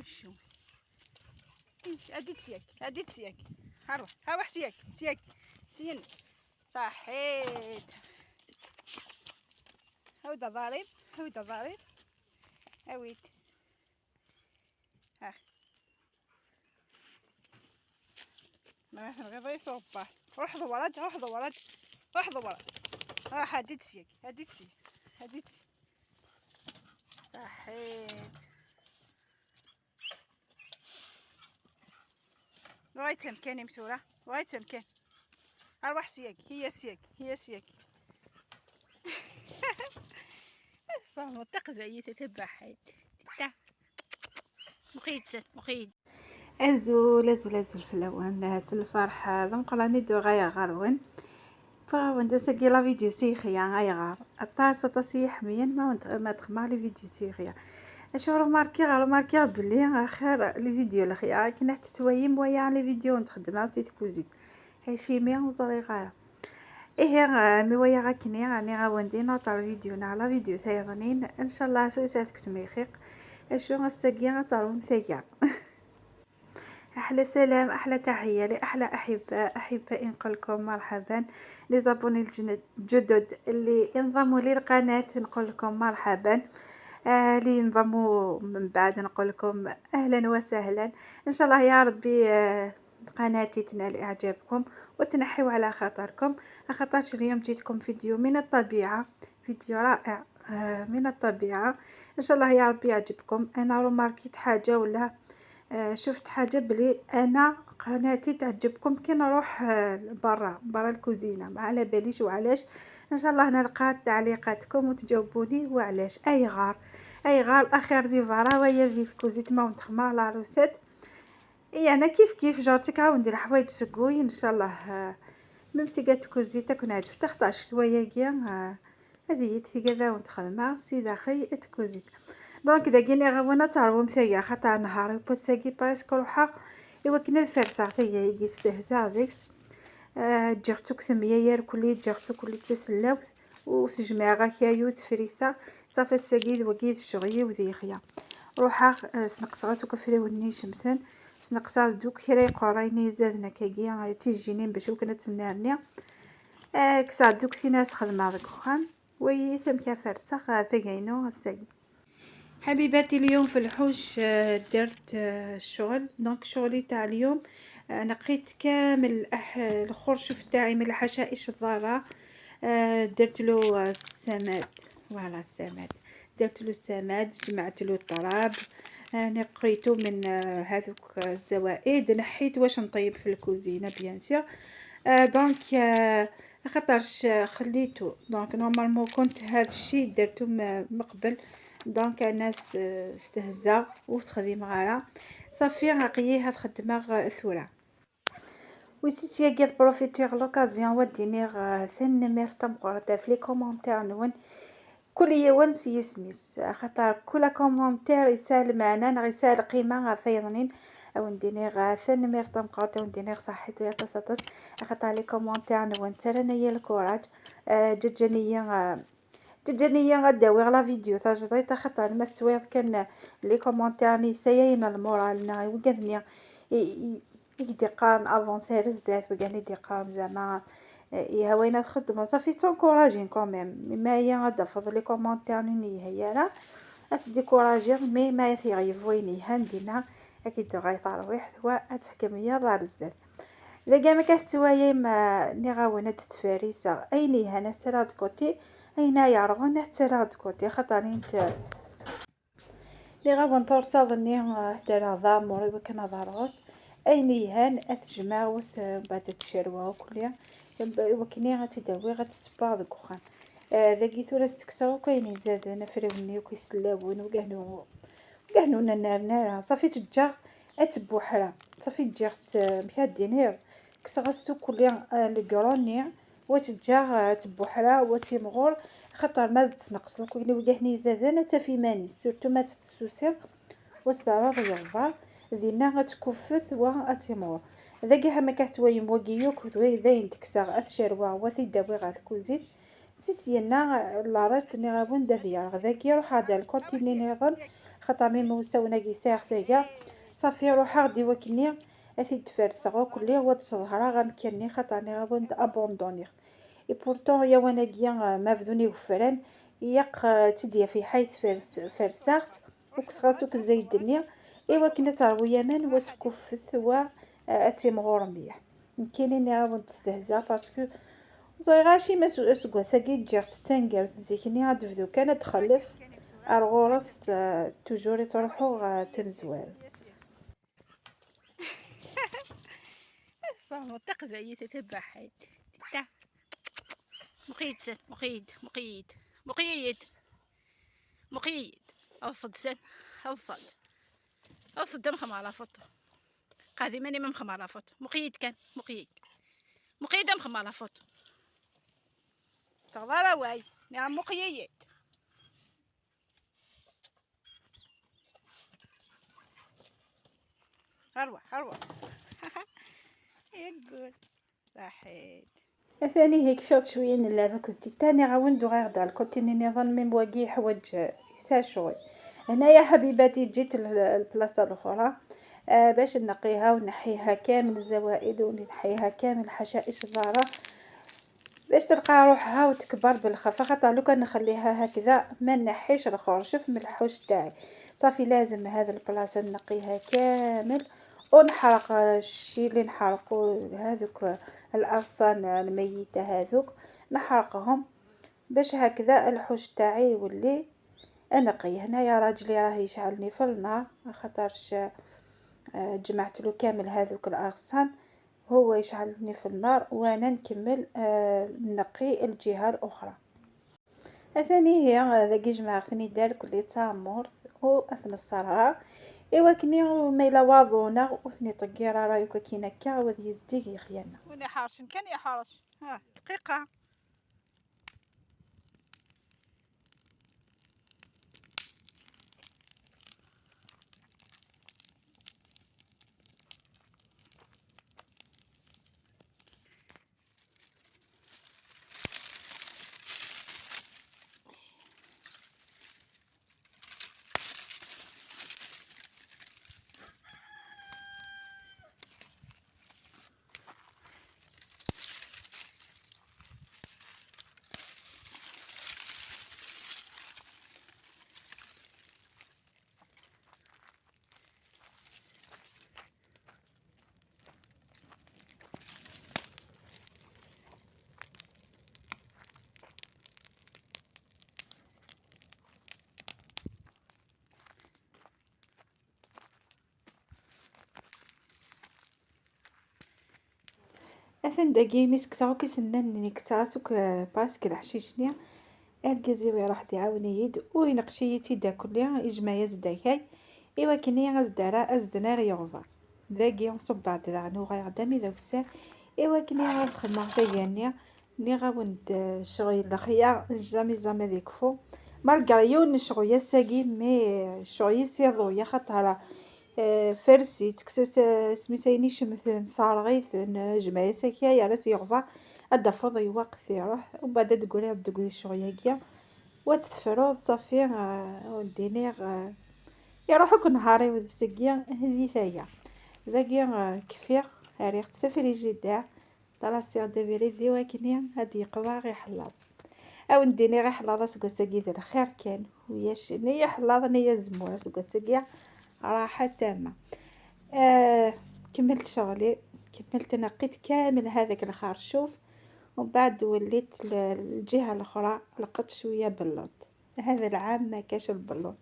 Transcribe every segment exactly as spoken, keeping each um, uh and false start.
شو؟ إيش؟ أديت سياك، أديت سياك. هروح، هروح سياك، سياك، سين. صحيت. هاودا ضارب، هاودا ضارب. هاويت. ها. ما نغير غير صوبا. روح دورات، روح دورات، روح دورات. ها، هادي تسيك، هادي تسيك، هادي تسيك. صحيت. وغايتمكن متورة، وغايتمكن. أرواح سياك، هي سياك، هي سياك. فهموا، تقبعي تتبع حياتي. تا. مقيت، مقيت. أزول، أزول، أزول فلاون، ناس الفرحة، ذم قراني دو غاية غارون. فهموا، دا ساقي لا فيديو سيخيا، غاية غار. أطاس، أطاس يحميين، ما ونت-، ما تخمالي فيديو سيخيا. أشو روماركي، روماركي بلي آخر الفيديو الأخير كنا تتويم ويا لي فيديو نتخدم سيت كوزيت. هاشمي وزريغارة. إيه، آه، مي ويا غاكني، راني غاوندي نوطر الفيديو نهار لا فيديو ثايضنين. إن شاء الله سوي ساعتك سميخيق. أشو غستقيا غتعرفوا مثاقيا. أحلى سلام، أحلى تحية لأحلى أحباء، أحبائي نقول لكم مرحبا. لي زابوني الجدد، الجدد اللي انضموا للقناة نقول لكم مرحبا. آه، اللي انضموا من بعد نقول لكم أهلا وسهلا. إن شاء الله يا ربي، آه، قناتي تنال إعجابكم وتنحيو على خاطركم، خاطرش اليوم جيتكم فيديو من الطبيعة، فيديو رائع، آه، من الطبيعة. إن شاء الله يا ربي يعجبكم. أنا روماركيت حاجة ولا، آه، شفت حاجة بلي أنا قناتي تعجبكم كي نروح، آه، برا، برا الكوزينة، ما على باليش وعلاش. إن شاء الله نلقى تعليقاتكم وتجاوبوني وعلاش. أي غار، أي غار أخير دي فارا ويا دي الكوزيت ما ونتخمار لا روسيت. إيه، أنا كيف كيف جارتك عاود ندير حوايج سقوي إن شاء الله. آه، ميم تيقا تكوزي تكون عاد في تخطى شتوية كيا. آه، هذه هي تيقا داون تخدمها سي داخي تكوزيت. دونك داكيني غاونا تعرفوا مثايا خاطر نهار بوساكي بريسك روحها. إوا كنا فرسا تايا يجي استهزاء ديكس. آه، جيغتو كثمية يا ركلي، جيغتو كلي تسلاوت. وسجمع غا كيايو تفريسة. صافي الساقي وكيد الشغيي وذي خيا. روحها، آه، سنقصها سوك فريوني شمثن. سنقصها دوك كرا يقريني زادنا كاكيا تيجيني باش وكنا تنارني. آه، كسا دوك تيناس خدمة داك وخام. وي ثم كافر سخا ثقينو الساقي. حبيباتي، اليوم في الحوش، آه، درت، آه، الشغل. دونك شغلي تاع اليوم، آه، نقيت كامل الأح-، الخرشف تاعي من الحشائش الضارة. آه، درت له السماد، فوالا السماد، درت له السماد، جمعت له التراب. آه، نقيته من، آه، هذوك الزوائد، نحيت واش نطيب في الكوزينة بيان سور. آه، دونك، آه، خاطرش خليته. دونك نورمالمون كنت هذا الشيء درته م-، مقبل. دونك انا است-، استهزا وتخديم غارة. صافي غاقيي هاد خدمة غ-، ثورة. ويسيس ياكي بروفيتيغ لوكازيون وديني غ-، ثنميرت تمقرت في لي كومونتير نون. كل يوان سي يسميس، خاطر كل كومونتير يسال معنا، نغ يسال قيمة غا فيضنين. او نديني غا ثنميرت تمقرت، او نديني غ صحيت ويا تصطس. خاطر لي كومونتير نون ترى نيا الكوراج. آه، ججنيا، آه، ججنيا غا داوي غ لا فيديو تاجديت، خاطر ما تويض كان لي كومونتير ني سياين المورال نا وقدني. إي، إي، إي دي قارن افونسي رزدات، وقال لي دي قارن زعما. إيه، هواينا الخدمة، صافي تونكوراجين كوميم. ما هي غادا فضل لي كومونتير ني هي لا. اتديكوراجي، مي ما يثيغيب وين يهان دينا. اكيد غاي ترويح واتحكم هي دار الزداد. اذا كان ما كانت توايم، آه، ني غاونا تتفاريسا. اين يهان ترى دكوتي، اين يعرغون ترى دكوتي، خاطر انت لي غابون تورصاض ني، آه، ترى ضامور وكنا ضارغوت. اين يهان اتجمع وس-، بعد تشروى وكلها. وكني غتداوي غتسبا ديك وخان. آه، ذاكي ثورة تكسر وكاين يزاد انا فريوني وكيسلاون وكهنو. كهنونا نار نار، صافي تجاغ اتبوحرا. صافي تجاغ ت-، مكادينير. كسغستو كلي، آه، لقروني وتجاغ، آه، تبوحرا وتيمغور. خاطر ما زدت نقص لو كوين وقهني زادن حتى في ماني، سورتو ما تتسوسير. وسدارا ضيضا دينا غتكفث واتيمغور. ذاكي هما كحتويم وقيوك ذوي ذين تكسغ اتشروا وثيداوي غا تكوزيت. سيسينا لا راست ني غابون دا ديار غداكي روح هذا الكوتيني نيضن. Xaṭer mi ma usawen-agi sɛiɣ taga, ṣafi ruḥeɣ-d i wakken-nni ad t-id-ferseɣ akk lliɣ, wa d-sḍehreɣ amkan-nni, xaṭer nniɣ-awen-d abandoniɣ. Et pourtant, yawan-agi, eh, ma bdun igefran, ilaq, eh, ad tt-id-yaf lḥay tfers-, ferseɣ-tt, kkseɣ-as akk zzayed-nni, i wakken ad terwu aman, wa tkuffet, wa, eh, ad timɣur mliḥ. Nekkini nniɣ-awen-d stehzaɣ, parce que ẓriɣ acimi s-, aseggas-agi ǧǧiɣ-tt d taneggarut, zik-nni ad d-tebdu kan ad d-txellef ar ɣur-s, eh, toujours i ttruḥuɣ, eh, d tamezwarut. Tfehmeḍ taqbaylit a tabaḥant. Ta. Muqeyyed san, muqeyyed, muqeyyed, muqeyyed. Muqeyyed. Aḍṣed san, aḍṣed. Aḍṣed am xemma la foto. Qad iman-im am xemma la foto. Muqeyyed kan, muqeyyed. Muqeyyed am xemma la foto. Teɣḍa raway. Nniɣ muqeyyed. Arwaḥ, arwaḥ. Yeggul. Saḥit. Atan ihi kfiɣ-d cwiya n llɛeb akked Tita, nniɣ-awen-d uɣeɣ-d alkutin nniḍen, même wagi yeḥwaǧ, eh, yesɛa ccɣel. Hna ya ḥbibati ǧǧiɣ l-, lplaṣa lexra, eh, bac nneqqiha u nneḥḥiha kamel zzawaid u nneḥḥiha kamel ḥaca iceḍḍara. Bac telqa ruḥha u tekber belxef, axaṭer lukan nxelliha hakda ma nneḥḥic lxercef m lḥuc taɛi. Ṣafi lazem had lplaṣa nneqqiha kamel u neḥreq, eh, cci li nḥerqu, eh, haduk, eh, laɣsan, eh, lmeyyita haduk, neḥreqhom bac hakda lḥuc taɛi iwelli aneqqi. Hnaya rajli rah yecɛel-nni f lnar, axaṭerc, eh, ǧemɛetlu kamel haduk laɣsan. هو يشعل النار في النار وأنا نكمل، آه، نقي الجهة الأخرى. Atan ihi, dagi jemɛeɣ-ten-id irkelli d taɛemmurt u ad ten-sserɣeɣ i wakken ma yella waḍu-nneɣ ur ten-iṭeggir ara yakk akin akka u ad yezdig yexyal-nneɣ. Win iḥercen kan yeḥrec. Ha, dqiqa. Atan dagi mi s-kkseɣ akk isennanen-nni, kkseɣ-as akk, eh, presque leḥcic-nni. Argaz-iw iruḥ-d iɛawen-iyi-d u ineqqec-iyi-tt-id akkelli, ijmeɛ-yas-d akay i wakken ad s-d-ara, ad s-d-nerr yeɣber. Dagi ṣubbeɣ-d daɣen, uɣaleɣ-d armi d awessar i wakken ad xedmeɣ taga-nni. Nniɣ-awen-d, eh, ccɣel n lexyar, jamais, jamais ad yekfu. Malgré yiwen n ccɣel ass-agi, mais, eh, ccɣel-is iḍul, axaṭer, eh, fers-it, kkes-as, eh, asmi s ayen icemten, sserɣ-iten, eh, jmeɛ-as akay, yerra-s yeɣber, ad d-tafeḍ lweqt iruḥ, umbeɛd ad d-tegriḍ deg ccɣel-agi, u ad tt-tefruḍ, ṣafi, eh, ur d-iniɣ, eh, iruḥ akk nnhar-iw d seg-i di taya. Dagi, eh, kfiɣ, rriɣ-tt s afrijidaṛ, Ṭṭalassiɣ-d abrid i wakken ad d-yeqḍeɛ iḥellaḍ. Ad wen-d-iniɣ iḥellaḍ aseggas-agi d lxir kan, ulac ni iḥellaḍ ni azemmur aseggas-agi, raḥa tama. Ah, kemmelt ccɣel-i, kemmelt neqqit kamel hadak lxercuf, umbeɛd wellit l-, lǧiha lexra, lqeṭ cwiya belluṭ. هذا العام ما كاش البلوط،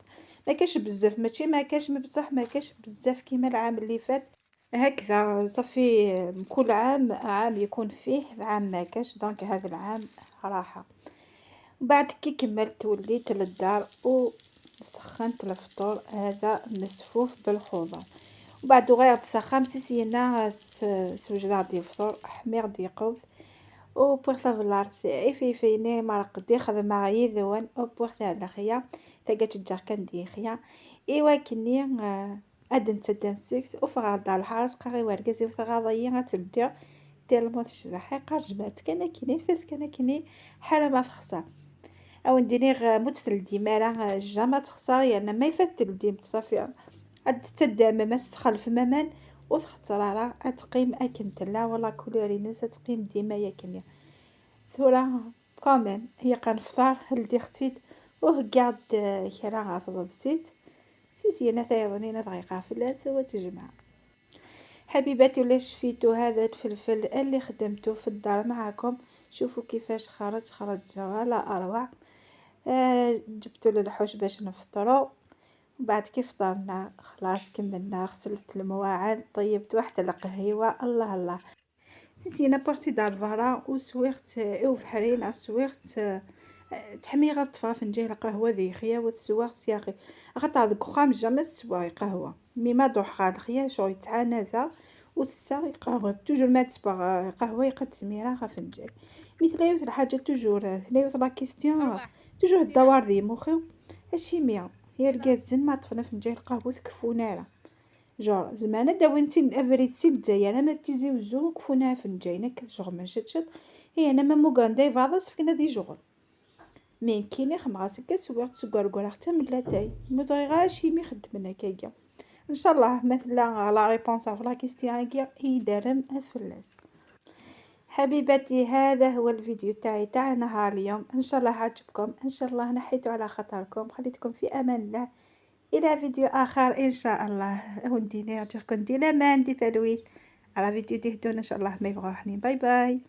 ما كاش بزاف، ماشي ما كاش، mais بصح ما كاش بزاف كيما العام اللي فات. هكذا صافي، كل عام عام يكون فيه عام ما كاش، donc هذا العام راحة. بعد كي كملت وليت للدار وسخنت الفطور، هذا مسفوف بالخضر. وبعد غير تسخم سيسينا س-، سوجد غادي يفطر، حمي غادي يقوث. وبوغ ثافلارت إفيفيني مرق دي خدمة يذون، وبوغ ثالخيا ثقة الجركن ديخيا. إيوا كني، آه، أدن تدم سكس، وفغار دار الحارس قاغي ورقز وثغاضي غتلدي. تير الموت الشبح، حيقار جمعت كان كيني الفاس كان كيني حالة ما تخسر. Awen-d-iniɣ, eh, ma ur tt-teldim ara, eh, jamais ad texṣer, yerna ma ifat teldim-tt, ṣafi. Ad tettaddamem, ad s-txelfem aman, ur txeṣṣer ara, ad teqqim akken tella, wala couleur-ines ad teqqim dima yakkenni. Tura, quand même, ilaq ad nefṭer, ldiɣ-tt-id, u heggaɣ-d, eh, kra ɣer tḍebsit. Si syin a tayeḍnin ad ɣiqeɣ fell-as, u ad tejmeɛ. حبيباتي، ولا شفيتو هذا الفلفل اللي خدمته في الدار معاكم؟ شوفوا كيفاش خرج، خرج ولا أروع. آه، جبتو للحوش باش نفطرو. بعد كي فطرنا خلاص كملنا، غسلت المواعن، طيبت واحد القهيوة، الله الله. سيسينا بارتي دار الفارا وسويغت، آه، إو بحرين، آه، سويغت، آه، تحمي غير طفا فنجان القهوة ذي خيا وتسويغت يا أخي. خاطر ديك وخام جامي تسوى قهوة. مي ما دوح خال خيا شو يتعانى ذا وتسا قهوة. توجور ما تسبغ قهوة يقد سميرة غا فنجان. مثل يوث الحاجة توجور، ثنيوث لا كيستيون. توجور الدوار ذي مخي. الشيمياء. هي الكازن ما طفنا فنجان القهوة تكفونا راه. جار زمان داوين سين أفريد سين دزاير، أما تيزي وزو كفونا فنجان، كتشغل من شتشت. هي أنا ما موغان داي فاضس فينا دي جغل. مين كيني خمغاس كاس وقت سكر كورا حتى من لاتاي. مو طريقة شي مي خدمنا كاكا. إن شاء الله مثلا على ريبونس في لا كيستيون كي يدرم أفلاس. حبيباتي، هذا هو الفيديو تاعي تاع نهار اليوم، إن شاء الله عجبكم، إن شاء الله نحيتو على خاطركم، خليتكم في أمان الله. إلى فيديو آخر إن شاء الله. ونديني يعطيكم دي لامان دي تلويث على فيديو دي هدونا إن شاء الله ما يبغاو حنين. باي باي.